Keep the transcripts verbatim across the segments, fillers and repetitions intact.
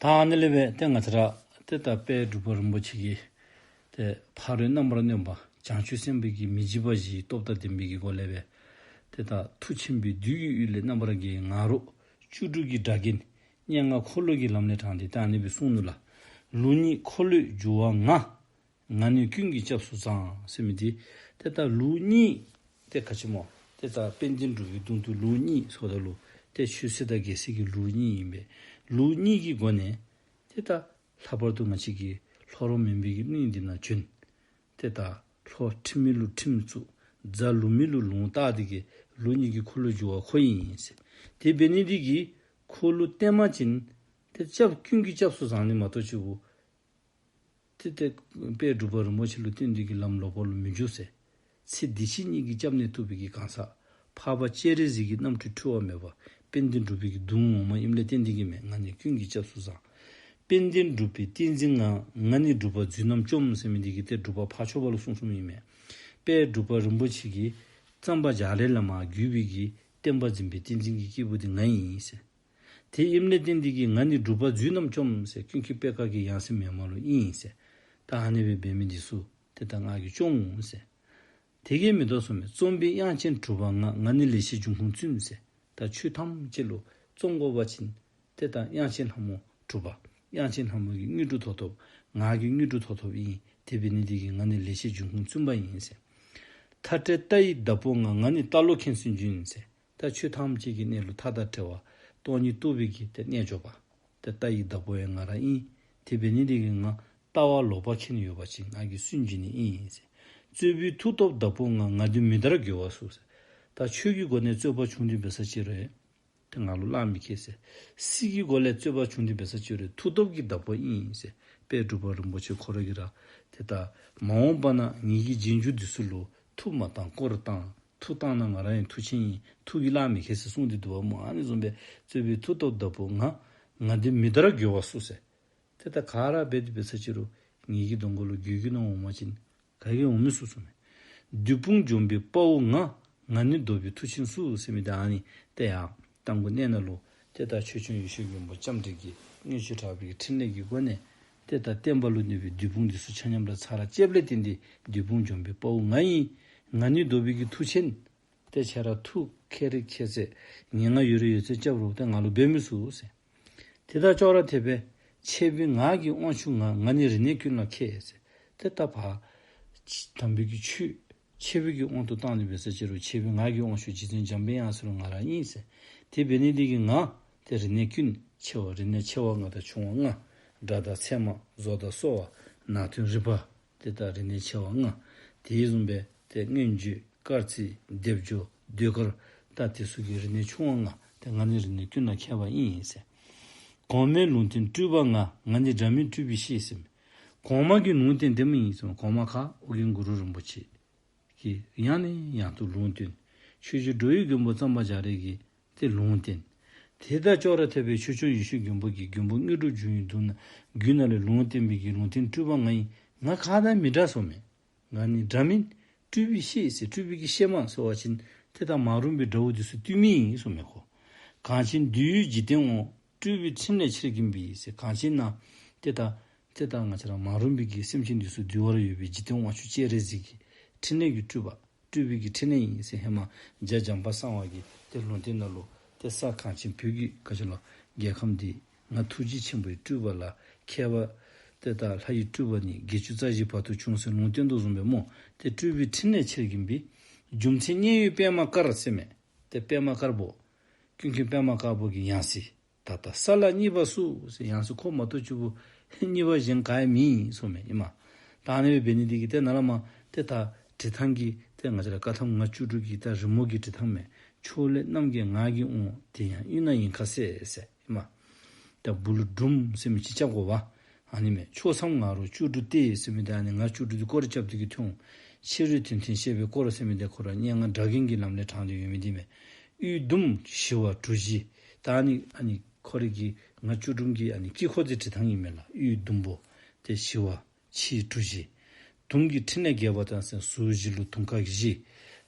ཨ་ནི་ལས་སྦེ་ཏེ་ང་བཅས་ར་ཏེ་ད་དཔལ་འབྲུག་པ་རིན་པོ་ཆེ་གིས་ཏེ་ཕ་རོལ་རྣམ་པར་གནོན་པ་བྱང་ཆུབ་སེམས་དཔའི་གི་མི་འཇིགས་པ་བཞིའི་སྟོབས་དང་ལྡན་པའི་གི་སྒོ་ལས་སྦེ་ཏེ་ད་མཐུ་ཆེན་པོའི་བདུད་ཀྱི་གཡུལ་ལས་རྣམ་པར་རྒྱལ་བའི་ང་རོ་བཅུ་དྲུག་གི་སྒྲ་གིས་སྙན་ངག་འཁོར་ལོ་གི་ལམ་ལས་དྲངས་ཏེ་ད་ཨ་ནི་སྦེ་གསུངས་ནུག་ལགས། ལུགས་གཉིས་འཁོར་ལོས་སྒྱུར་བ་ང་། ང་ནི་ཀུན་གྱི་སྐྱབས་སུ་བཟང་ཟེར་མི་འདི་ཏེ་ད་ལུགས་གཉིས་ཏེ་ག་ཅི་སྨོ། ཏེ་ད་དཔལ་ལྡན་འབྲུག་པའི་གདུང་དུ་ལུགས་གཉིས་ཟེརཝ་ད་ལུ་ཏེ་ཆོས་སྲིད་དང་རྒྱལ་སྲིད་ཀྱི་ལུགས་གཉིས་ཨིན་པས། ལུགས་གཉིས་ཀྱི་སྒོ་ནས་ཏེ་ད་ལྷག་པར་དུ་ང་བཅས་ཀྱི་ལྷོ་རོང་མུན་པའི་གི་གླིང་འདི་ནང་བྱོན། ཏེ་ད་ལྷོ་ཁྲིམས་མེད་ལུ་ཁྲིམས་བཙུགས། རྫ་ལུང་མེད་ལུ་ལུང་བཏགས་ཏེ་གི་ལུགས་གཉིས་ཀྱི་འཁོར་ལོ་སྒྱུར་བ་ཁོ་ཨིན་ཟེར། ཏེ་འབད་ནི་འདི་གིས་འཁོར་ལོ་བརྟན་པ་ཅིན་ཏེ་སྐྱབས་ཀུན་གྱི་སྐྱབས་སུ་བཟང་ནི་མ་གཏོགས་ཅིག་པོ་ཏེ་ཏེ་དཔལ་འབྲུག་པ་རིན་པོ་ཆེ་ལུ་བརྟེན་ཏེ་གི་ལམ་ལོག་པ་ལུ་མི་འཇུག་ཟེར། ཚེ་འདི་ཕྱི་གཉིས་ཀྱི་སྐྱབས་གནས་ཐུབ་པའི་གི་གང་ཟག་འཕགས་པ་སྤྱན་རས་གཟིགས་ཀྱི་རྣམ་འཕྲུལ་འཁྲུལ་བ་མེད་པ་དཔལ་ལྡན་འབྲུག་པའི་གི་གདུང་ངོ་མ་ཨིནམ་ལས་བརྟེན་ཏེ་གི་མས། ང་ནི་ཀུན་གྱི་སྐྱབས་སུ་བཟང་། དཔལ་ལྡན་འབྲུག་པའི་བསྟན་འཛིན་ང་། ང་ནི་འབྲུག་པ་རྫུན་རྣམས་བཅོམ་ཟེར་མི་འདི་གིས་ཏེ་འབྲུག་པ་འཕགས་མཆོག་པ་ལུ་གསུངས་གསུངསམ་ཨིན་མས། དཔལ་འབྲུག་པ་རིན་པོ་ཆེ་གིས་གཙང་པ་རྒྱ་རས་ལས་མར་བརྒྱུད་པའི་གི་བསྟན་པ་འཛིན་པའི་བསྟན་འཛིན་གྱི་སྐྱེས་བུ་འདི་ང་ཨིན་ཟེར། དེ་ཨིནམ་ལས་བརྟེན་ཏེ་གི་ང་ནི་འབྲུག་པ་རྫུན་རྣམས་བཅོམ་ཟེར། ཀུན་མཁྱེན་པད་དཀར་གྱི་ཡང་སྲིད་མེན་མ་ལུ་ཨིན་ཟེར། ད་ཨ་ནི་སྦེ་འབད་མི་འདི་ཚུ་ཏེ་ད་ང་གིས་བཅོམ་འོང་ཟེར། དེ་གིས་མི་དོ་གསུངས་མས། རྩོམ་པའི་དབྱངས་ཅན་གྲུབ་པ་ང་། ང་ནི་ལེགས་བཤད་འབྱུང་ཁུངས་བཙུན་ཟེར། ད་ཆོས་ཐམས་ཅད་ལུ་རྩོམ་དགོ་པ་ཅིན་ཏེ་ད་དབྱངས་ཅན་ལྷ་མོ་གྲུབ་པ། དབྱངས་ཅན་ལྷ་མོ་གི་དངོས་གྲུབ་ཐོབ་ཐོབ། ང་གི་དངོས་གྲུབ་ཐོབ་ཐོབ་ཨིན། དེ་འབད་ནི་འདི་གིས་ང་ནི་ལེགས་བཤད་འབྱུང་ཁུངས་བཙུན་པ་ཨིན་ཟེར། མཐའ་བྲལ་རྟ་ཡི་བདག་པོ་ང་། ང་ནི་རྟ་ལོག་མཁན་སུན་འབྱིན་ཟེར། ད་ཆོས་ཐམས་ཅད་ཀྱི་གནས་ལུགས་མཐའ་དང་བྲལ་བ་སྟོང་ཉིད་རྟོགས་པའི་གི་ཏེ་རྣལ་འབྱོར་པ། ཏེ་རྟ་ཡི་བདག་པོ་ཡང་ང་ར་ཨིན། དེ་འབད་ནི་འདི་གིས་ང་རྟ་བ་ལོག་པ་མཁན་ཡོད་པ་ཅིན་ང་གིས་སུན་འབྱིན་ནི་ཨིན་ཟེར། རྩོད་པའི་མཐུ་སྟོབས་བདག་པོ་ང་། ང་འདི་མི་འདར་རྒོལ་བ་སུ་ཟེར། ད་ཆོས་ཀྱི་སྒོ་ནས་རྩོད་པ་བྱུང་སྟེ་འབད་ས་ཅིག་རུང་ཏེ་ང་ལུ་གླགས་མི་ཁེལ་ཟེར། སྲིད་ཀྱི་སྒོ་ལས་རྩོད་པ་བྱུང་སྟེ་འབད་ས་ཅིག་རུང་མཐུ་སྟོབས་ཀྱི་བདག་པོ་ཨིན་ཟེར། དཔལ་འབྲུག་པ་རིན་པོ་ཆེ་ཁོ་ར་གིས་ར་ཏེ་ད་མ་འོངས་པ་ན་ངེ་གི་རྗེས་འཇུག་འདི་ཚུ་ལུ་མཐུ་མ་བཏང་དཀོར་བཏང་། མཐུ་བཏང་ན་ང་ར་ཡང་མཐུ་ཆེན་ཨིན། མཐུ་གིས་གླགས་མི་ཁེལ་ཟེར་གསུངས་ཏེ་འདུག་པ་སྨོ། ཨ་ནི་བཟུམ་སྦེ་རྩོད་པའི་མཐུ་སྟོབས་བདག་པོ་ང་། ང་འདི་མི་འདར་རྒོལ་བ་སུ་ཟེར། ཏེ་ད་ག་ར་འབད་དེ་འབད་ས་ཅིག་རུང་ངེ་གི་གདོང་ཁ་ལུ་རྒོལ་གྱི་ནི་འོང་པ་ཅིན་ག་གིས་འོང་མི་ཚུགས་གསུངས་མས། བདུད་དཔུང་འཇོམས་པའི་དཔའ་བོ་ང་། ང་ནི་རྡོར་པའི་མཐུ་ཆེན་སུ་ཟེར་མི་འདི་ཨ་ནི་ཏེ་ཡར་རྟ་མགོ་གནས་ནང་ལུ་ཏེ་ད་ཆོས་སྐྱོང་ཡེ་ཤེས་མགོན་པོ་ལྕམ་དྲལ་གྱི་མངོན་སྤྱོད་དྲག་པོའི་གི་ཕྲིན་ལས་ཀྱི་སྒོ་ནས་ཏེ་ད་བསྟན་པ་ལུ་གནོད་པའི་བདུད་དཔུང་འདི་ཚུ་ཆ་མཉམ་ར་ཚར་ར་བཅདཔ་ལས་བརྟེན་ཏེ་བདུད་དཔུང་འཇོམས་པའི་དཔའ་བོ་ང་ཨིན། ང་ནི་རྡོར་པའི་གི་མཐུ་ཆེན། ཏེ་ཁྱེད་ར་མཐུ་ཁྱེད་ར་ཁྱེད་ཚད་ངན་སྔགས་ཡོད་རིགས་ཡོད་ཚད་རྐྱབ་རུང་ཏེ་ང་ལུ་འབད་མི་ཚུགས་ཟེར། དེ་དང་ཅོག་ར་འཐདཔ་སྦེ་ཆེ་བའི་ངག་གི་དབང་ཕྱུག་ང་། ང་ནི་རིག་གནས་ཀུན་ལ་མཁས་ཟེར། ཏེ་ད་ཕར་དམ་པའི་གི་ཆོས་ཆེ་བའི་གི་དབང་དུ་བཏང་སྟེ་འབད་ས་ཅིག་རུང་ཆེ་བའི་ངག་གི་དབང་ཕྱུག་རྗེ་བཙུན་འཇམ་པའི་དབྱངས་ཟེར་རུང་ང་ར་ཨིན་ཟེར། དེ་འབད་ནི་འདི་གིས་ང་ཏེ་རིག་གནས་ཀུན་ཆེ་བ་རིག་གནས་ཆེ་བ་ལྔ་དང་ཆུང་བ་ལྔ། སྒྲ་དང་ཚད་མ་བཟོ་དང་གསོ་བ་ནང་དོན་རིག་པ། ཏེ་ད་རིག་གནས་ཆེ་བ་ལྔ། དེ་བཟུམ་སྦེ་ཏེ་མངོན་བརྗོད་སྐར་རྩིས་སྡེབ་སྦྱོར་ཟློས་གར། ད་དེ་ཚུ་གི་རིག་གནས་ཆུང་བ་ལྔ། ཏེ་ང་ནི་རིག་གནས་ཀུན་ལ་མཁས་པ་ཨིན་ཟེར། གོང་མའི་ལུང་བསྟན་སྤྲུལ་པ་ང་། ང་ནི་འདྲ་མིན་སྤྲུལ་པའི་གཤེད་ཟེར། གོང་མ་གི་ལུང་བསྟན་དེ་མོ་ཨིན་ཟེར། གོང་མ་ཁ་ཨོ་རྒྱན་གུ་རུ་རིན་པོ་ཆེ་གིས་ཡང་ནས་ཡང་དུ་ལུང་བསྟན། ཆོས་རྗེ་འགྲོ་བའི་མགོན་པོ་གཙང་པ་རྒྱ་རས་ཀྱིས་ཏེ་ལུང་བསྟན། དེ་དང་ཅོག་ར་འཐདཔ་སྦེ་ཆོས་སྐྱོང་ཡེ་ཤེས་མགོན་པོ་གིས་མགོན་པོ་དངོས་གྲུབ་འབྱུང་བའི་མདུན་ན་རྒྱུད་ནང་ལས་ལུང་བསྟན་པའི་གི་ལུང་བསྟན་སྤྲུལ་པ་ང་ཨིན། ང་ག་དང་མི་འདྲ་གསུངས་མས། ང་ནི་འདྲ་མིན་སྤྲུལ་པའི་གཤེད་ཟེར། སྤྲུལ་པའི་གི་གཤེད་མ་ཟེར་བ་ཅིན་ཏེ་ད་མ་རུངས་པའི་དགྲ་བོ་འདི་ཚུ་བཏུལ་མི་ཨིན་གསུངས་མས་ཁོ། གངས་ཅན་འདུལ་བའི་འཇིག་རྟེན་དབང་། སྤྲུལ་པའི་ཕྲིན་ལས་ཆེར་བསྒྱིངས་པའི་ཟེར། གངས་ཅན་ནང་ཏེ་ད་ཏེ་ད་ང་བཅས་ར་མ་རུངས་པའི་གི་སེམས་ཅན་འདི་ཚུ་འདུལ་བར་ཡོད་པའི་འཇིག་རྟེན་དབང་ཕྱུག་སྤྱན་རས་གཟིགས་ཀྱི་ཕྲིན་ལས་ཀྱི་སྤྲུལ་པ། སྤྲུལ་པའི་གི་ཕྲིན་ལས་ཨིན་ཟེར། ཧེ་མ་རྒྱ་བྱམས་པ་གསང་བ་གི་ཏེ་ལུང་བསྟན་ནང་ལུ་ཏེ་ས་གངས་ཅན་བོད་ཀྱི་ག་ཅི་ལོ་རྒྱལ་ཁམས་འདི་ང་ཐུགས་རྗེ་ཆེན་པོའི་སྤྲུལ་པ་ལ་མཁས་པ་ཏེ་ད་ལྷ་ཡི་སྤྲུལ་པ་ནི་བརྒྱད་ཅུ་རྩ་བཞི་བར་དུ་བྱུང་ཟེར་ལུང་བསྟན་དོ་བཟུམ་སྦེ་སྨོ། ཏེ་སྤྲུལ་པའི་ཕྲིན་ལས་ཆེར་བསྒྱིངས་པའི་རྒྱུ་མཚན་མཉན་ཡོད་པདྨ་དཀར་ཟེར་མས། ཏེ་པདྨ་དཀར་པོ་ཀུན་མཁྱེན་པདྨ་དཀར་པོ་གི་ཡང་སྲིད། ད་ལྟ་ས་ལ་གཉིས་པ་སུ་ཟེར། ཡང་སྲིད་ཁོ་མ་གཏོགས་ཅིག་པོ་གཉིས་པ་གཞན་ག་ཡང་མེད་གསུངས་མས་ཨིན་མས། ད་ཨ་ནི་སྦེ་འབད་ནི་འདི་གིས་ཏེ་ནཱ་ལས་མར་ཏེ་ད་བྲི་ཐངས་ཀྱི་ཏེ་ང་བཅས་ར་བཀའ་ཐམ་ང་བཅུ་དྲུག་གི་ད་རི་མོ་གི་བྲི་ཐངས་མས། ཕྱོགས་ལས་རྣམ་རྒྱལ་ངག་གི་དབང་། དེ་ཡང་དབུས་ན་ཡིན་ཁ་གསལ་ཟེར་ཨིན་མས། ད་སྦུག་ལུ་འབྲུམ་ཟེར་མི་ཅིག་རྐྱབ་དགོ་པ། ཨ་ནི་མས། ཕྱོགས་མཚམས་ང་རོ་བཅུ་དྲུག་སྟེ་ཟེར་མི་འདི་ཨ་ནི་ང་བཅུ་དྲུག་འདི་སྐོར་ར་རྐྱབ་སྟེ་གི་ཐོན། ཕྱི་རོལ་དོན་མཐུན་བཤད་པའི་སྐོར་ཟེར་མི་འདི་ཁོ་ར་སྙན་ངག་སྒྲ་གིང་གི་ལམ་ལས་དྲངས་ཏེ་ཡོད་མི་འདི་མས། དབུས་ཟླུམ་ཞི་བ་གྲུ་བཞི། ད་ཨ་ནི་ཨ་ནི་ཁོ་རའི་གི་ང་བཅུ་དྲུག་གི་ཨ་ནི་དཀྱིལ་འཁོར་འདི་བྲི་ཐངས་ཨིན་མས་ལགས། དབུས་ཟླུམ་པོ་ཏེ་ཞི་བ་ཕྱི་གྲུ་བཞི། དུང་གི་ཕྲིན་ལས་རྒྱས་པ་དང་ཟེར་ཟུར་བཞི་ལུ་དུང་དཀར་བཞི།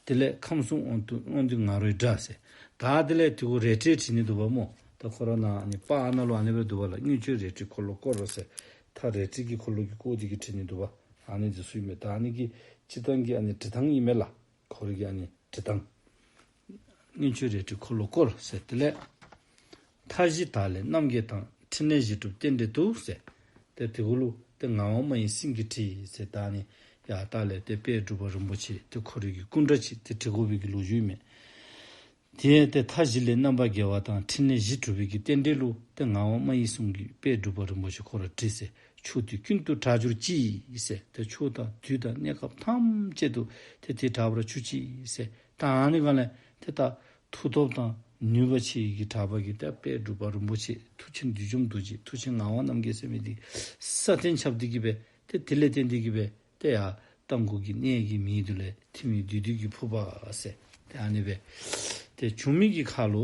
དེ་ལས་ཁམས་གསུམ་དབང་དུ་དབང་འདུས་ང་རོའི་སྒྲ་ཟེར། ད་དེ་ལས་དེ་གུ་རལ་གྲིའི་བྲི་ནི་འདུག་པ་སྨོ། ད་ཁོ་ར་ནཱ་ཨ་ནི་པར་ནང་ལུ་ཨ་ནི་སྦེ་འདུག་པ་ལགས། མངོན་སྤྱོད་རལ་གྲི་འཁོར་ལོ་བསྐོར་ཟེར། མཐའ་རལ་གྲི་གི་འཁོར་ལོ་གིས་བསྐོར་ཏེ་གིས་བྲིས་ནི་འདུག་པ། ཨ་ནི་འདི་ཚུ་ཨིན་མས། ད་ཨ་ནི་གི་སྤྱིར་བཏང་གི་ཨ་ནི་འབྲི་ཐངས་ཨིན་མས་ལགས། ཁོ་རའི་གི་ཨ་ནི་འབྲི་ཐངས། མངོན་སྤྱོད་རལ་གྲི་འཁོར་ལོ་བསྐོར་ཟེར། དེ་ལས་མཐའ་བཞི་དག་ལས་རྣམ་རྒྱལ་དང་། ཕྲིན་ལས་བཞི་སྒྲུབ་རྟེན་འབྲེལ་དུ་ཟེར། ཏེ་དེ་གུ་ལུ་ཏེ་ངག་དབང་མ་ཡེངས་སེང་གེའི་ཁྲི་ཟེར། ད་ཨ་ནི་ཡར་ལྟག་ལས་ཏེ་དཔལ་འབྲུག་པ་རིན་པོ་ཆེ་ཏེ་ཁོ་རའི་གི་སྐུ་འདྲ་ཅིག་ཏེ་བྲི་དགོ་པའི་གི་ལོ་རྒྱུས་ཨིན་མས། དེ་ཡང་ཏེ་མཐའ་བཞི་ལས་རྣམ་པར་རྒྱལ་བ་དང་། ཕྲིན་ལས་བཞི་སྒྲུབ་པའི་གི་རྟེན་འབྲེལ་ལུ་ཏེ་ངག་དབང་མ་ཡེངས་སེང་གེ་དཔལ་འབྲུག་པ་རིན་པོ་ཆེ་ཁོ་ར་བྲིས་ཟེར། ཕྱོགས་དུས་ཀུན་ཏུ་གྲགས་གྱུར་ཅིག་ཟེར། ཏེ་ཕྱོགས་དང་དུས་དང་གནས་སྐབས་ཐམས་ཅད་དུ་ཏེ་དེ་གྲགས་པར་གྱུར་ཅིག་ཟེར། ད་ཨ་ནི་སྒང་ལས་ཏེ་ད་མཐུ་སྟོབས་དང་ནུས་པ་ཆེ་བའི་གི་གྲགས་པ་གིས་ཏེ་དཔལ་འབྲུག་པ་རིན་པོ་ཆེ་མཐུ་ཆེན་བདུད་འཇོམས་རྡོ་རྗེ་མཐུ་ཆེན་ངག་དབང་རྣམ་རྒྱལ་ཟེར་མི་འདི་སྲ་བརྟན་ཁྱབ་སྟེ་གིས་སྦེ་ཏེ་དེ་ལས་བརྟེན་ཏེ་གིས་སྦེ་ཏེ་ཡར་རྟ་མགོ་གི་གནས་ཀྱི་མིང་འདི་ལས་ཐིམ་ཡིག་བདུད་འདུལ་གྱི་ཕུར་པ་ཟེར་ཏེ་ཨ་ནི་སྦེ་ཏེ་བྱུང་མི་གི་ཁར་ལུ་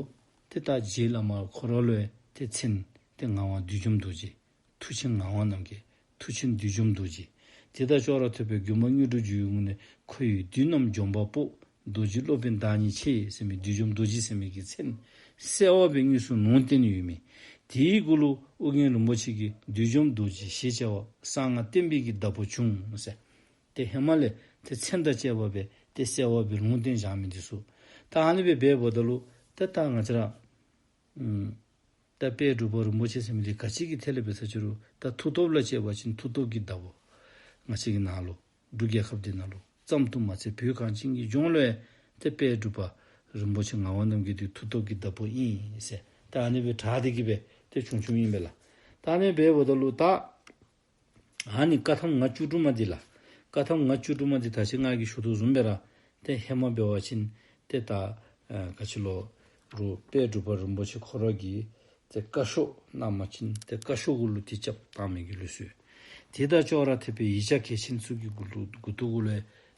ཏེ་ད་རྗེ་བླ་མ་ཁོ་ར་ལུ་ཡང་ཏེ་མཚན་ཏེ་ངག་དབང་བདུད་འཇོམས་རྡོ་རྗེ། མཐུ་ཆེན་ངག་དབང་རྣམ་རྒྱལ། མཐུ་ཆེན་བདུད་འཇོམས་རྡོ་རྗེ། དེ་དང་ཅོག་ར་འཐདཔ་སྦེ་མགོན་པོ་དངོས་གྲུབ་འཇུག་པའི་ངོས་ནས་ཁོ་ཡི་བདུད་རྣམས་འཇོམས་པ་པོ། རྡོ་རྗེ་སློབ་དཔོན་བདག་ཉིད་ཆེ་ཟེར་མི་བདུད་འཇོམས་རྡོ་རྗེ་ཟེར་མི་གི་མཚན་གསལ་བ་སྦེ་དངོས་སུ་ལུང་བསྟན་ཡོད་མི། དེའི་གུ་ལུ་ཨོ་རྒྱན་རིན་པོ་ཆེ་གིས་བདུད་འཇོམས་རྡོ་རྗེ་ཞེས་བྱ་བ་གསང་སྔགས་བསྟན་པའི་གི་བདག་པོ་བྱུང་ཟེར། ཏེ་ཧེ་མ་ལས་ཏེ་མཚན་དང་བཅས་པ་སྦེ་ཏེ་གསལ་བ་སྦེ་ལུང་བསྟན་བཞག་མི་འདི་ཚུ། ད་ཨ་ནི་སྦེ་འབདཝ་ད་ལུ་ཏེ་ད་ང་བཅས་ར་ཨུམ་ད་དཔལ་འབྲུག་པ་རིན་པོ་ཆེ་ཟེར་མི་འདི་ག་ཅི་གི་ཐད་ལས་འབད་ས་ཅི་རུང་ད་མཐུ་སྟོབས་ལ་དཔྱད་པ་ཅིན་མཐུ་སྟོབས་ཀྱི་བདག་པོ། ང་བཅས་ཀྱི་ནང་ལུ་འབྲུག་རྒྱལ་ཁབ་འདི་ནང་ལུ་ཙམ་དུ་མ་ཚད་བོད་གངས་ཅན་གྱི་ལྗོངས་ལུ་ཡང་ཏེ་དཔལ་འབྲུག་པ་རིན་པོ་ཆེ་ངག་དབང་རྣམ་རྒྱལ་འདི་མཐུ་སྟོབས་ཀྱི་བདག་པོ་ཨིན་ཟེར་ད་ཨ་ནི་སྦེ་གྲགས་ཏེ་གིས་སྦེ་ཏེ་བྱུང་བྱུངམ་ཨིན་པས་ལགས། ད་ཨ་ནི་སྦེ་འབདཝ་ད་ལུ་ད་ཨ་ནི་བཀའ་ཐམ་ང་བཅུ་དྲུག་མ་འདི་ལགས། བཀའ་ཐམ་ང་བཅུ་དྲུག་མ་འདི་ད་ཅི་ང་གིས་ཞུ་དོ་བཟུམ་སྦེ་ར་ཏེ་ཧེ་མ་འབད་བ་ཅིན་ཏེ་ད་ཨ་ག་ཅི་ལོ་རུང་དཔལ་འབྲུག་པ་རིན་པོ་ཆེ་ཁོ་ར་གིས་ཏེ་བཀའ་ཤོག་གནང་པ་ཅིན་ཏེ་བཀའ་ཤོག་གུ་ལུ་ཏེ་རྐྱབ་བཏང་མི་གི་ལུགས་སྲོལ། དེ་དང་ཅོག་ར་འཐདཔ་སྦེ་ཡིག་ཆ་གལ་ཆེན་ཚུ་གི་མགུ་ལུ་མགུ་ཏོ་གུ་ལུ་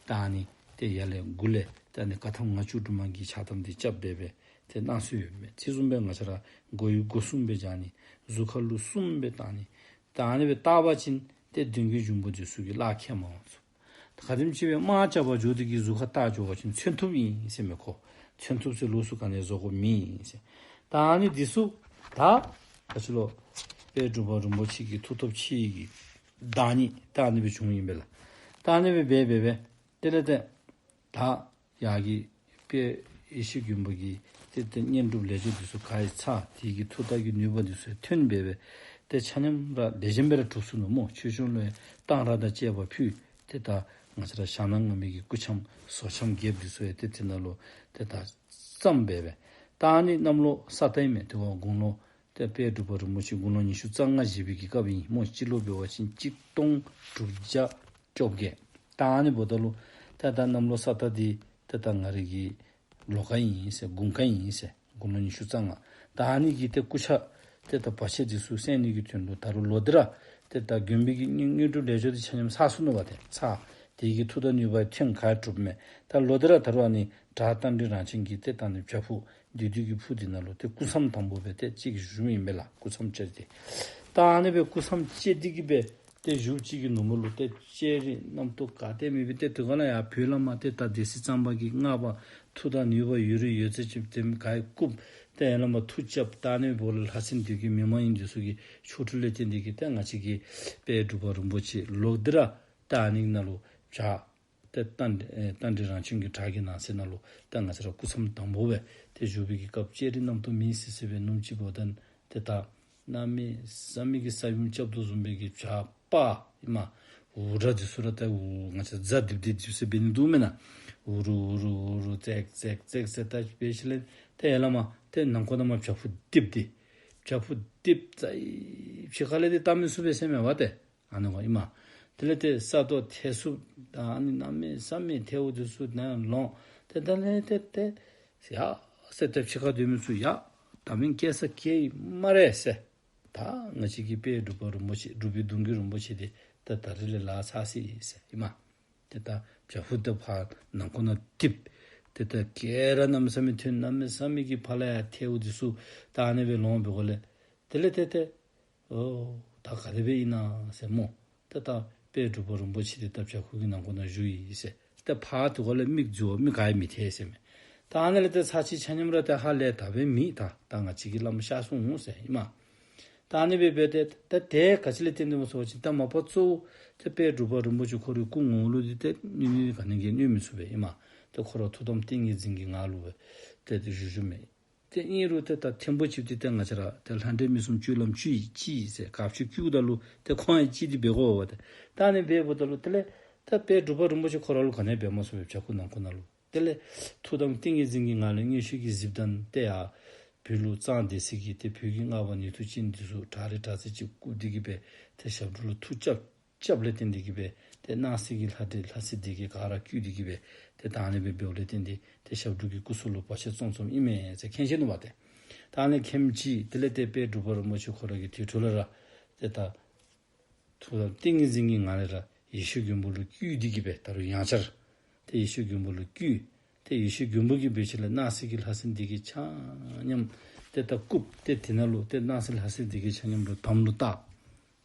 ད་ཨ་ནི་ཏེ་ཡར་ལས་མགུ་ལས་ད་ཨ་ནི་བཀའ་ཐམ་ང་བཅུ་དྲུག་མ་གི་ཕྱག་ཐམ་འདི་རྐྱབ་སྦེ་སྦེ་ཏེ་གནང་སྲོལ་ཡོད་མས། དེ་བཟུམ་སྦེ་ང་བཅས་ར་མགོ་ཡུ་མགོ་གསུམ་སྦེ་བཞག་ནི་གཟུགས་ཁ་ལུ་གསུམ་སྦེ་བཏགས་ནི། ད་ཨ་ནི་སྦེ་བཏགས་པ་ཅིན་ཏེ་མདུན་གྱི་འབྱུང་པོ་འདི་ཚུ་གིས་གླགས་ཁེལ་མ་འོང་ཚུ། ད་ག་དེམ་ཅིག་སྦེ་དམག་རྐྱབ་པར་འགྱོ་སྟེ་གིས་གཟུགས་ཁར་བཏགས་འགྱོ་བ་ཅིན་མཚོན་ཐུབ་ཨིན་ཟེར་མས། ཁོ་མཚོན་ཐུབ་ཟེར་ལོགས་སུ་ག་ནི་བཟོ་དགོཔ་མེད་ཟེར། ད་ཨ་ནི་འདི་ཚུ་ད་ག་ཅི་ལོ་དཔལ་འབྲུག་པ་རིན་པོ་ཆེ་གི་མཐུ་སྟོབས་ཆེ་བའི་གི་བདག་ཉིད་ད་ཨ་ནི་སྦེ་བྱུངམ་ཨིན་པས་ལགས། ད་ཨ་ནི་སྦེ་འབད་འབད་འབད་དེ་ལས་ཏེ་ད་ཡར་གྱི་དཔལ་ཡེ་ཤེས་མགོན་པོ་གི་ཏེ་ཏེ་བསྙེན་སྒྲུབ་ལས་སྦྱོར་འདི་ཚུ་ག་ར་ཚར། དེ་གི་མཐུ་རྟགས་ཀྱི་ནུས་པ་འདི་ཚུ་ཐོན་སྦེ་སྦེ་ཏེ་ཆ་མཉམ་ར་ལེགས་ཤོམ་སྦེ་ར་གྲུབ་སོ་ནུག་སྨོ། ཆོས་སྐྱོང་ལུ་ཡང་གཏང་རག་དང་བཅས་པ་ཕུལ། ཏེ་ད་ང་བཅས་ར་ཞྭ་ནག་ང་མི་གི་སྐུ་འཆམ་ཟོར་འཆམ་རྒྱསཔ་འདི་ཚུ་ཡང་ཏེ་དེ་ནང་ལུ་ཏེ་ད་བརྩམས་སྦེ་སྦེ། ད་ཨ་ནི་གནམ་ལོ་ས་རྟ་ཨིན་མས། དེ་བ་དགུང་ལོ་ཏེ་དཔལ་འབྲུག་པ་རིན་པོ་ཆེ་དགུང་ལོ་ཉི་ཤུ་རྩ་ལྔ་བཞེས་པའི་གི་སྐབས་ཨིན་སྨོ། སྤྱི་ལོ་འབད་བ་ཅིན་གཅིག་སྟོང་དྲུག་བརྒྱ་བཅོ་བརྒྱད། ད་ཨ་ནི་འབདཝ་ད་ལུ་ཏེ་ད་གནམ་ལོ་ས་རྟ་འདི་ཏེ་ད་ང་རའི་གི་ལོ་ཁ་ཨིན་ཟེར་དགུང་ཁ་ཨིན་ཟེར་དགུང་ལོ་ཉི་ཤུ་རྩ་ལྔ། ད་ཨ་ནི་གི་ཏེ་སྐུ་ཆས་ཏེ་ད་བར་ཆད་འདི་ཚུ་སེལ་ནི་གི་དོན་ལུ་ད་རུང་ལོག་སྟེ་ར་ཏེ་ད་མགོན་པོའི་གི་དངོས་དངོས་གྲུབ་ལས་སྦྱོར་འདི་ཆ་མཉམ་ཚར་སོ་ནུག་པ། ཏེ་ཚར། དེ་གི་མཐུ་དང་ནུས་པ་ཐོན་ག་གྲུབ་མས། ད་ལོག་སྟེ་ར་ད་རུང་ཨ་ནི་བྲག་རྟ་མགྲིན་རང་བྱོན་གྱིས་ཏེ་ད་ཨ་ནི་བྱག་ཕུག་བདུད་འདུལ་གྱི་ཕུག་འདི་ནང་ལུ་ཏེ་སྐུ་མཚམས་དང་པོ་སྦེ་ཏེ་གཅིག་བཞུགསཔ་ཨིན་པས་ལགས། སྐུ་མཚམས་བཅད་དེ། ད་ཨ་ནི་སྦེ་སྐུ་མཚམས་བཅད་དེ་གིས་སྦེ་ཏེ་བཞུགས་ཅི་གི་ནུབ་མོ་ལུ་ཏེ་ལྕགས་རི་རྣམ་རྟོག་ག་ཏེ་མེད་པའི་ཏེ་དེ་ཁར་ལུ་ཡང་བོད་ལས་མར་ཏེ་ད་སྡེ་སྲིད་གཙང་པ་གིས་མངགས་པ་མཐུ་དང་ནུས་པ་ཡོད་རིགས་ཡོད་ཚད་ཅིག་ཏེ་ག་ར་བཀུག། ཏེ་ཡར་ལས་མར་མཐུ་རྐྱབ། ད་ཨ་ནི་འབདཝ་ལས་ལྷ་སྲིན་འདི་གི་མི་མ་ཡིན་འདི་ཚུ་གི་ཆོ་འཕྲུལ་ལས་བརྟེན་ཏེ་གིས་ཏེ་ང་བཅས་ཀྱི་དཔལ་འབྲུག་པ་རིན་པོ་ཆེ་ལོག་སྟེ་ར་ད་ཨ་ནི་ནང་ལུ་བྱག་ཏེ་རྟ་མགྲིན་ཨེ་རྟ་མགྲིན་རང་བྱོན་གྱི་བྲག་གི་ནང་གསེས་ནང་ལུ་ད་ང་བཅས་ར་སྐུ་མཚམས་དང་པོ་སྦེ་ཏེ་བཞུགས་པའི་གི་སྐབས་ལྕགས་རི་རྣམ་རྟོག་མེད་སི་སི་སྦེ་ནུབ་ཅིག་འབདཝ་ད་ཏེ་ད་གནམ་མེད་ས་མེད་ཀྱི་ས་ཡོམ་རྐྱབ་དོ་བཟུམ་སྦེ་གི་བྱག་ཕར་ཨིན་མས། འུར་སྒྲ་འདི་ཚུ་ར་ད་འུར་ང་བཅས་རྫ་རྡིབ་རྡིབ་འདི་ཚུ་འབད་ནི་འདུག་མེན་ན། འུར་འུར་འུར་འུར་ཙེག་ཙེག་ཙེག་ཟེར་ད་འབད་ཞིནམ་ལས་ཏེ་ཡར་ལས་མར་ཏེ་ནང་ཁོག་ནང་མར་བྱག་ཕུག་རྡིབ་སྟེ་བྱག་ཕུག་རྡིབ་ཙ་ཕྱི་ཁ་ལས་ཏེ་བལྟ་མི་ཚུགས་པས་ཟེར་མས་པ་ཏེ། ཨ་ནི་ཨིན་མས། དེ་ལས་ཏེ་ས་རྡོ་ཐལ་ཚུབ་ད་ཨ་ནི་གནམ་མེད་ས་མེད་ཐལཝ་འདི་ཚུ་ནང་ལོང་། ཏེ་ད་ལས་ཏེ་ཏེ་ཡ་ཟེར་ཏེ་ཕྱི་ཁར་སྡོད་མི་ཚུ་ཡ་ད་མེན་སྐྱེལ་ས་སྐྱེལ་ཡི་སྨ་རེ་ཟེར། ད་ང་བཅས་ཀྱི་དཔལ་འབྲུག་པ་རིན་པོ་ཆེ་འབྲུག་པའི་གདུང་བརྒྱུད་རིན་པོ་ཆེ་འདི་ད་ད་རིས་ལས་ལཱ་ཚར་སོ་ཡི་ཟེར་ཨིན་མས། ཏེ་ད་བྱག་ཕུག་འདི་ཕར་ནང་ཁོག་ནང་རྡིབ། ཏེ་ད་ག་ར་གནམ་མེད་ས་མེད་ཐོན། གནམ་མེད་ས་མེད་ཀྱི་ཕར་ལས་ཡར་ཐལཝ་འདི་ཚུ་ད་ཨ་ནི་སྦེ་ལོང་འབདཝ་ལས་དེ་ལས་ཏེ་ཏེ་ཨོ་ད་ག་དེ་སྦེ་ཨིན་ན་ཟེར་སྨོ། ཏེ་ད་དཔལ་འབྲུག་པ་རིན་པོ་ཆེ་འདི་ད་བྱག་ཕུག་གི་ནང་ཁོག་ནང་བཞུགས་ཡི་ཟེར། ཏེ་ཕར་དེ་ཁར་ལས་མིག་རྫི་བ་མི་ག་ཡང་མི་ཐལ་ཟེར་མས། ད་ཨ་ནི་ལས་ཏེ་ཚར་གཅིག་ཆ་མཉམ་ར་ཏེ་ཧ་ལས་ད་འབད་མི་ད་ད་ང་བཅས་ཀྱི་བླམ་གཤགས་སོང་ཟེར་ཨིན་མས། ད་ཨ་ནི་སྦེ་འབད་དེ་ད་དེ་ག་ཅི་ལས་བརྟེན་ཏེ་སྨོ་ཟེར་བ་ཅིན་ད་མ་པ་གཙོ་བོ་ཏེ་དཔལ་འབྲུག་པ་རིན་པོ་ཆེ་ཁོ་རའི་སྐུ་ངོ་ལུ་འདི་ཏེ་གནོད་ནི་ག་ནི་གིས་གནོད་མི་ཚུགས་པས་ཨིན་མས། ཏེ་ཁོ་ར་ཐུགས་དམ་ཏིང་ངེ་འཛིན་གྱི་ངང་ལུ་སྦེ་ཏེ་ཏེ་བཞུགས་བཞུགསཔ་མས། ཏེ་ཨིན་རུང་ཏེ་ད་ཐེངས་པོ་གཅིག་འདི་ཏེ་ང་བཅས་ར་ཏེ་ལྷ་འདྲེ་མི་གསུམ་སྤྱོད་ལམ་ཅིག་ཅིག་ཟེར་དགག་བྱ་བཀོདཔ་ད་ལུ་ཏེ་ཁོང་ཡང་ཅིག་འདི་འབད་དགོ་པས་ཏེ། ད་ཨ་ནི་འབདཝ་ད་ལུ་དེ་ལས་ད་དཔལ་འབྲུག་པ་རིན་པོ་ཆེ་ཁོ་ར་ལུ་ག་ནི་འབད་མ་ཚུགས་པས་བྱག་ཁུག་ནང་ཁོག་ནང་ལུ། དེ་ལས་ཐུགས་དམ་ཏིང་ངེ་འཛིན་གྱི་ངང་ལས་མངོན་ཤེས་ཀྱིས་གཟིགསཔ་ད་ཏེ་ཡར་བོད་ལུ་གཙང་སྡེ་སྲིད་ཀྱི་ཏེ་བོད་ཀྱི་སྔགས་པ་ནུས་མཐུ་ཅན་འདི་ཚུ་དྲག་རིགས་དྲག་རྩལ་ཅིག་བཀུག་སྟེ་གི་སྦེ་ཏེ་ཞབས་དྲུང་ལུ་མཐུ་རྐྱབ་རྐྱབ་ལས་བརྟེན་ཏེ་གི་སྦེ་ཏེ་སྣང་སྲིད་ཀྱི་ལྷ་འདྲེ་ལྷ་སྲིན་སྡེ་བརྒྱད་ག་ར་བཀུག་སྟེ་གི་སྦེ་ཏེ་ད་ཨ་ནི་སྦེ་འབདཝ་ལས་བརྟེན་ཏེ་ཏེ་ཞབས་དྲུང་གི་སྐུ་གཟུགས་ལུ་བར་ཆད་རྩོམ་རྩོམ་ཨིན་མས་ཟེར་མཁྱེན་ཅི་ནུག་པ་ཏེ། ད་ཨ་ནི་མཁྱེན་ཅི། དེ་ལས་ཏེ་དཔལ་འབྲུག་པ་རིན་པོ་ཆེ་ཁོ་ར་གིས་དེ་འཕྲོ་ལས་ར་ཏེ་ད་ཐུགས་དམ་ཏིང་ངེ་འཛིན་གྱི་ངང་ལས་ར་ཡེ་ཤེས་མགོན་པོ་ལུ་བསྐུལ་ཏེ་གི་སྦེ་ད་རུང་ཡང་བསྐྱར་ཏེ་ཡེ་ཤེས་མགོན་པོ་ལུ་བསྐུལ། ཏེ་ཡེ་ཤེས་མགོན་པོ་གིས་འབད་ཞིནམ་ལས་སྣང་སྲིད་ཀྱི་ལྷ་སྲིན་སྡེ་བརྒྱད་ཆ་མཉམ་ཏེ་ད་བཀུག་སྟེ་དེ་ནང་ལུ་ཏེ་སྣང་སྲིད་ལྷ་སྲིན་སྡེ་བརྒྱད་ཆ་མཉམ་ལུ་དམ་ལུ་བཏགས།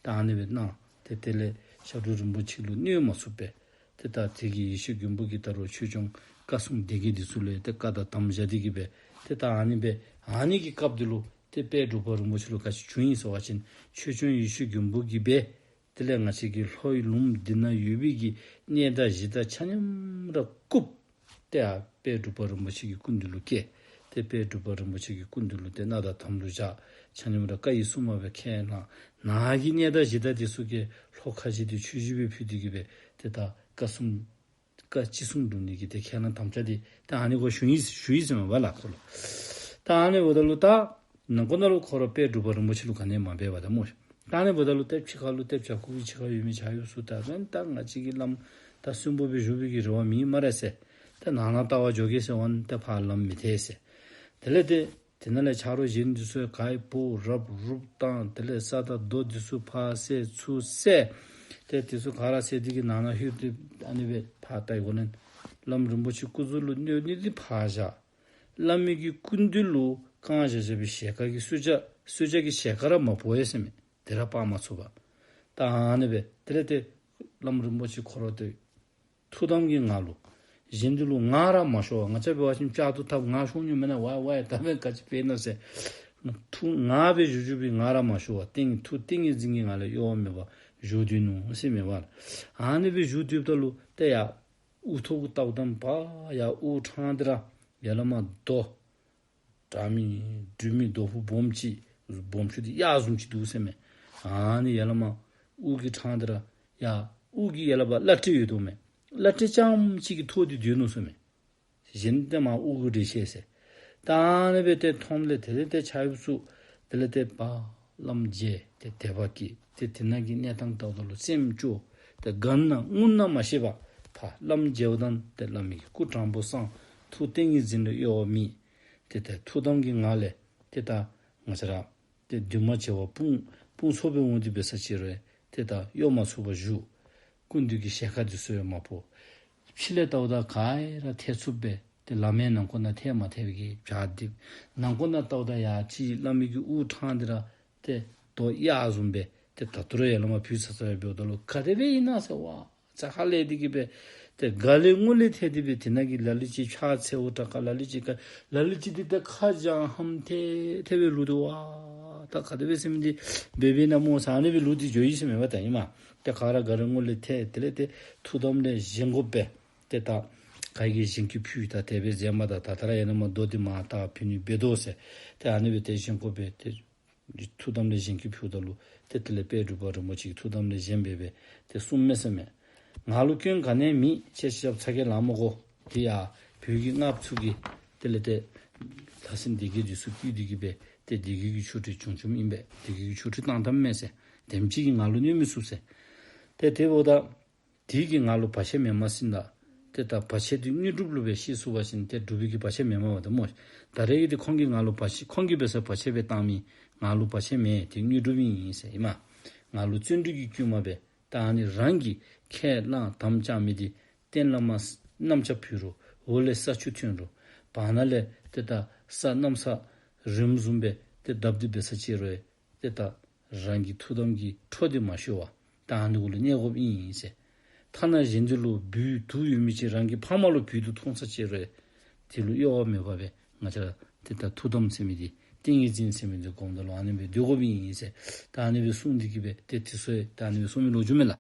ད་ཨ་ནི་སྦེ་གནང་། ཏེ་དེ་ལས་ཞབས་དྲུང་རིན་པོ་ཆེ་ལུ་གནོད་མ་ཚུགས་པས། ཏེ་ད་དེ་གི་ཡེ་ཤེས་མགོན་པོ་གིས་ད་རུང་ཆོས་སྐྱོང་བཀའ་སྲུང་སྡེ་བརྒྱད་འདི་ཚུ་ལུ་ཏེ་བཀའ་དང་དམ་བཞག་སྟེ་གི་སྦེ་ཏེ་ད་ཨ་ནི་སྦེ་ཨ་ནི་གི་སྐབས་འདི་ལུ་ཏེ་དཔལ་འབྲུག་པ་རིན་པོ་ཆེ་ལུ་ག་ཅི་བྱུང་ཡི་ཟེར་བ་ཅིན་ཆོས་སྐྱོང་ཡེ་ཤེས་མགོན་པོ་གིས་སྦེ་དེ་ལས་ང་བཅས་ཀྱི་ལྷོའི་ལུངམ་འདི་ན་ཡོད་པའི་གི་གནས་བདག་གཞི་བདག་ཆ་མཉམ་ར་བཀུག། ཏེ་ཡར་དཔལ་འབྲུག་པ་རིན་པོ་ཆེ་གི་སྐུ་མདུན་ལུ་བསྐྱལ། ཏེ་དཔལ་འབྲུག་པ་རིན་པོ་ཆེ་གི་སྐུ་མདུན་ལུ་ཏེ་མནའ་དང་དམ་ལུ་བཞག། ཆ་མཉམ་ར་བཀའ་ཡི་སྲུང་མ་སྦེ་ཁས་བླངས། ནཱ་གི་གནས་བདག་གཞི་བདག་འདི་ཚུ་གིས་ལྷོ་ཁ་བཞི་འདི་མཆོད་བརྗོད་སྦེ་ཕུལ་ཏེ་གི་སྦེ་ཏེ་ད་བཀའ་སྲུང་བཀའ་ཅི་གསུང་སྒྲུབ་ནི་གི་ཏེ་ཁས་བླངས་དམ་བཅའ་འདི་ད་ཨ་ནི་གུ་ཞུ་ཡི་ཞུ་ཡི་ཟེར་མས་པ་ལགས་ཁོ་ལུ། ད་ཨ་ནི་འབདཝ་ད་ལུ་ད་ནང་ཁོག་ནང་ལུ་ཁོ་ར་དཔལ་འབྲུག་པ་རིན་པོ་ཆེ་ལུ་ག་ནི་མ་འབད་བ་ད་སྨོ། ད་ཨ་ནི་འབདཝ་ད་ལུ་ཏེ་ཕྱི་ཁ་ལུ་ཏེ་བྱག་ཁུག་གི་ཕྱི་ཁར་ཡོད་མི་ཆ་ཡོད་ཚུ་ད་རན་ད་ང་བཅས་ཀྱི་བླམ་ད་གསོན་པོ་སྦེ་བཞུགས་པའི་གི་རེ་བ་མེད་སྨ་རེ་ཟེར། ཏེ་ནང་ན་ལྟ་བར་འགྱོ་གེ་ཟེར་བ་ན་ཏེ་ཕར་ལམ་མི་ཐེག་ཟེར། དེ་ལས་ཏེ་དེ་ནང་ལས་ཆ་རོགས་གཞན་འདི་ཚུ་ག་ཡི་སྤོ་རབ་རུབ་བཏང་། དེ་ལས་ས་དང་རྡོ་འདི་ཚུ་ཕར་བསལ་ཚུར་བསལ། ཏེ་འདི་ཚུ་ག་ར་བསལ་ཏེ་གི་ནང་ན་ལྷོད་དེ་ཨ་ནི་སྦེ་ཕར་ལྟ་ཡི་གོ་ནི། བླམ་རིན་པོ་ཆེ་སྐུ་གཟུགས་ལུ་གནོད་ནི་འདི་ཕར་བཞག། བླ་མའི་གི་སྐུ་མདུན་ལུ་བཀང་བཞག་བཞག་པའི་ཞལ་དཀར་གྱི་གསོལ་ཇ་གསོལ་ཇ་གི་ཞལ་དཀར་ར་མ་ཕོག་ཡི་ཟེར་མས། དེ་ར་སྤང་མ་ཚུགས་པར། ད་ཨ་ནི་སྦེ་དེ་ལས་ཏེ་བླམ་རིན་པོ་ཆེ་ཁོ་ར་ཏེ་ཐུགས་དམ་གྱི་ངང་ལུ་གཞན་འདི་ལུ་ངག་ར་མ་ཤོར་བར། ང་བཅས་འབད་བ་ཅིན་ལྕགས་ཐུག་འཐག་ངག་ཤོར་ནི་མེན་ན། ཝའི་ཝའི་ད་མེན་ག་ཅི་འབད་ན་ཟེར། ཐུགས་ངག་སྦེ་བཞུགས་བཞུགས་པའི་ངག་ར་མ་ཤོར་བར་ཏིང་ཐུགས་ཏིང་ངེ་འཛིན་གྱི་ངང་ལས་གཡོ་བ་མེད་པར་བཞུགས་སྡོད་ནུག་ཟེར་མས་པ་ལགས། ཨ་ནི་སྦེ་བཞུགས་སྡོདཔ་ད་ལུ་ཏེ་ཡར་དབུ་ཐོག་གི་ལྟཝ་ད་ཕར་ཡར་དབུ་འཕྲང་འདི་ར་ཡར་ལས་མར་རྡོ་དྲག་མི་འདྲུད་མི་རྡོ་ཕུང་སྦོམ་ཅིག་སྦོམ་ཆུང་འདི་གཡག་བཟུམ་ཅིག་འདུག་ཟེར་མས། ཨ་ནི་ཡར་ལས་མར་དབུ་གི་འཕྲང་འདི་ར་ཡར་དབུ་གི་ཡར་ལས་ཕར་བླ་བྲེ་ཡོད་དོ་མས། བླ་བྲེ་རྐྱངམ་གཅིག་གིས་ཐོགས་ཏེ་སྡོད་ནུག་ཟེར་མས། གཞན་ཏེ་མར་དབུ་གུ་འདྲེ་ཆེ་ཟེར། ད་ཨ་ནི་སྦེ་ཏེ་མཐོངམ་ལས་དེ་ལས་ཏེ་ཆ་ཡོད་ཚུ་དེ་ལས་ཏེ་ཕར་བླམ་མཇལ་ཏེ་དད་པ་སྐྱེས། ཏེ་དེ་ནང་གི་གནས་སྟངས་ལྟཝ་ད་ལུ་སེམས་སྐྱོ། ཏེ་དགའ་ན་ངུ་ན་མ་ཤེས་པར་ཕར་བླམ་མཇལཝ་ད་ཏེ་བླ་མའི་གི་སྐུ་དྲང་པོ་བསྲང་། ཐུགས་ཏིང་ངེ་འཛིན་ལུ་གཡོ་བ་མེད། ཏེ་ད་ཐུགས་དམ་གྱི་ངང་ལས་ཏེ་ད་ང་བཅས་ར་ཏེ་འདུས་མ་བྱས་པར་དཔུང་དཔུང་ཚོགས་སྦེ་འོང་སྟེ་འབད་ས་ཅིག་རུང་ཏེ་ད་གཡོ་མ་ཚུགས་པར་བཞུགས། སྐུ་མདུན་གྱི་ཞལ་དཀར་འདི་ཚུ་ཡང་མ་ཕོག། ཕྱི་ལས་ལྟཝ་ད་ག་ར་ཐལ་ཚུབ་སྦེ་ཏེ་ལམ་ཡང་ནང་ཁོག་ནང་ཐལ་མ་ཐལ་བའི་གི་བྱ་རྡིབ། ནང་ཁོག་ནང་ལྟཝ་ད་ཡར་ཅིག་བླ་མའི་གི་དབུ་འཕྲང་འདི་ར་ཏེ་རྡོ་གཡག་བཟུམ་སྦེ་ཏེ་ད་ལྟོ་ར་ཡར་ལས་མར་བུད་ཚར་ཚར་སྦེ་འབདཝ་ད་ལུ་ག་དེ་སྦེ་ཨིན་ན་ཟེར་བ་ཚ་ཧ་ལས་ཏེ་གི་སྦེ་ཏེ་དགའ་ལས་ངུ་ལས་ཐལ་ཏེ་སྦེ་དེ་ནང་གི་ལ་ལུ་ཅིག་ཕྱག་འཚལཝ་དྲག་ག། ལ་ལུ་ཅིག་ག་ལ་ལུ་ཅིག་འདི་ད་ཁ་བྱང་ཧམ་ཐལ་ཐལ་སྦེ་ལུས་འདུག་པ། ད་ག་དེ་སྦེ་ཟེར་མི་འདི་འབད་བའི་ན་སྨོ་ཟེར་ཨ་ནི་སྦེ་ལུས་ཏེ་འགྱོ་ཡི་ཟེར་མས་པ་ད་ཨིན་མས། ཏེ་ག་ར་དགའ་ལས་ངུ་ལས་ཐལ། དེ་ལས་ཏེ་ཐུགས་དམ་ལས་བཞེངས་དགོ་པས། ཏེ་ད་ག་གིས་བཞེངས་སྐུལ་ཕུལ་ད་དེ་སྦེ་མཛད་མ་ད། ད་ད་ར་ཡར་ལས་མར་རྡོ་འདི་མར་ད་ཕུལ་ནི་འབད་དོ་ཟེར། ཏེ་ཨ་ནི་སྦེ་ཏེ་བཞེངས་དགོ་པས། ཏེ་ཐུགས་དམ་ལས་བཞེངས་སྐུལ་ཕུལཝ་ད་ལུ་ཏེ་དེ་ལས་དཔལ་འབྲུག་པ་རིན་པོ་ཆེ་གིས་ཐུགས་དམ་ལས་བཞེངས་སྦེ་སྦེ་ཏེ་གསུངམ་མས་ཟེར་མས། ང་ལུ་སྐྱོན་ག་ནི་ཡང་མེད། ཁྱེད་ཞབས་ཚ་གྱང་ལང་མི་དགོ། དེ་ཡང་བོད་ཀྱི་སྔགས་ཚུ་གིས་དེ་ལས་ཏེ་ལྷ་སྲིན་སྡེ་བརྒྱད་འདི་ཚུ་བསྐུལ་ཏེ་གི་སྦེ་ཏེ་སྡེ་བརྒྱད་ཀྱི་ཆོ་འཕྲུལ་བྱུང་བྱུངམ་ཨིན་པས། སྡེ་བརྒྱད་ཀྱི་ཆོ་འཕྲུལ་བཏང་བཏངམ་མས་ཟེར། དེམ་ཅིག་གིས་ང་ལུ་གནོད་མི་ཚུགས་ཟེར། ཏེ་དེ་འབདཝ་ད་དེ་གིས་ང་ལུ་བར་ཆད་མེནམ་ཟེར་ན། ཏེ་ད་བར་ཆད་འདི་དངོས་གྲུབ་ལུ་སྦེ་ཤེས་ཚུགས་པ་ཅིན་ཏེ་སྒྲུབ་པའི་གི་བར་ཆད་མེནམ་པ་ད་སྨོ། ད་རེས་ཀྱི་འདི་ཁོང་གིས་ང་ལུ་བར་ཆད་ཁོང་གིས་འབད་སར་བར་ཆད་སྦེ་བཏང་མི་ང་ལུ་བར་ཆད་མེན། ཏེ་དངོས་གྲུབ་ཨིན་ཟེར་ཨིན་མས། ང་ལུ་བརྩོན་འགྲུས་ཀྱི་བསྐུལ་མ་སྦེ་ད་ཨ་ནི་རང་གིས་ཁས་བླངས་དམ་བཅའ་མི་འདི་གཏན་ལ་མ་གནམ་ལྕགས་བུད་རུང་འོག་ལས་ས་ཆུ་ཐོན་རུང་བར་ན་ལས་ཏེ་ད་ས་གནམ་ས་རིམ་བཟུམ་སྦེ་ཏེ་བརྡབ་སྟེ་འབད་ས་ཅིག་རུང་ཏེ་ད་རང་གི་ཐུགས་དམ་གྱི་འཕྲོ་འདི་མ་ཤོར་བར་ད་ཨ་ནི་གུ་ལུ་གནས་དགོཔ་ཨིན་ཟེར། ཐ་ན་གཞན་འདི་ལུ་སྦུལ་དུག་ཡོད་མི་ཅིག་རང་གི་ཕ་མ་ལུ་སྦུལ་དུག་འཐུང་ས་ཅིག་རུང་ དེ་ལུ་གཡོ་བ་མེད་པར་སྦེ་ང་བཅས་ར་ཏེ་ད་ཐུགས་དམ་ཟེར་མི་འདི་ཏིང་ངེ་འཛིན་ཟེར་མི་འདི་སྒོམ་ད་ལུ་ཨ་ནི་སྦེ་སྡོད་དགོཔ་ཨིན་ཟེར་ད་ཨ་ནི་སྦེ་གསུངས་ཏེ་གི་སྦེ་ཏེ་དེ་ཚུ་ཡང་ད་ཨ་ནི་སྦེ་གསུངས་མི་ལོ་རྒྱུས་མས་ལགས།